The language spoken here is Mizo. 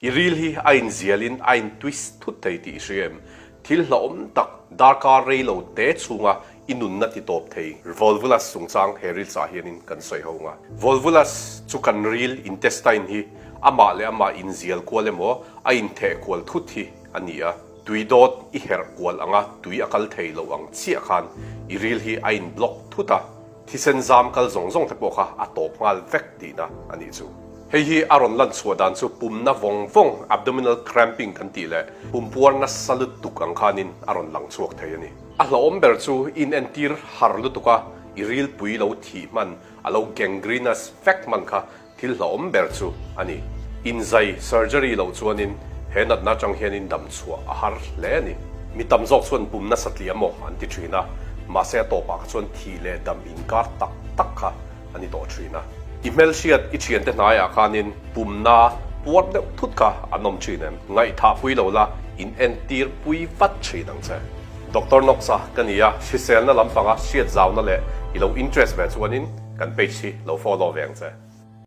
I ril hi a inzialin a in twist thut thei tih i hria em? Thil hlauhawm tak darkar rei lo te chhunga i nunna ti tawp thei Volvulus chungchang he ril chah hianin kan sawi ho nga. Volvulus chu kan ril, intestine, hi amah leh amah inzial kual emaw a intheh kual thut hi a ni a. Tui dawt i herh kual anga tui a kal thei loh ang chiah khan i ril hi a in block thut a. Thisen zam kal zawng zawng te pawh kha a tawp nghal vek tihna a nih chu. Hei hi a rawn lan chhuah dan chu pumna vawng vawng, abdominal cramping kan tih leh pumpuar nasa lutuk ang khanin a rawn lang chhuak thei a ni. A hlauhawm ber chu inentir har lutuk a, i rilpui lo thih hman, a lo gangrenous vek hman kha Thil hlauhawm ber chu a ni. Inzai, surgery, loh chuanin he natna atang hianin dam chhuah a har hle a ni. Mi tam zawk chuan pum nasa tliah maw an ti thin a, mahse a tawpah kha chuan thih leh dam inkar tak tak kha a ni tawh thin a. I hmelhriat i thiante hnaiah khanin pumna puar deuh thut kha an awm thin em? Ngaihthah pui lo la, in entir pui vat thin ang che. Doctor Knox-a ka ni a, hriselna lampanga hriat zauna leh i lo interest ve chuanin kan page hi lo follow ve ang che.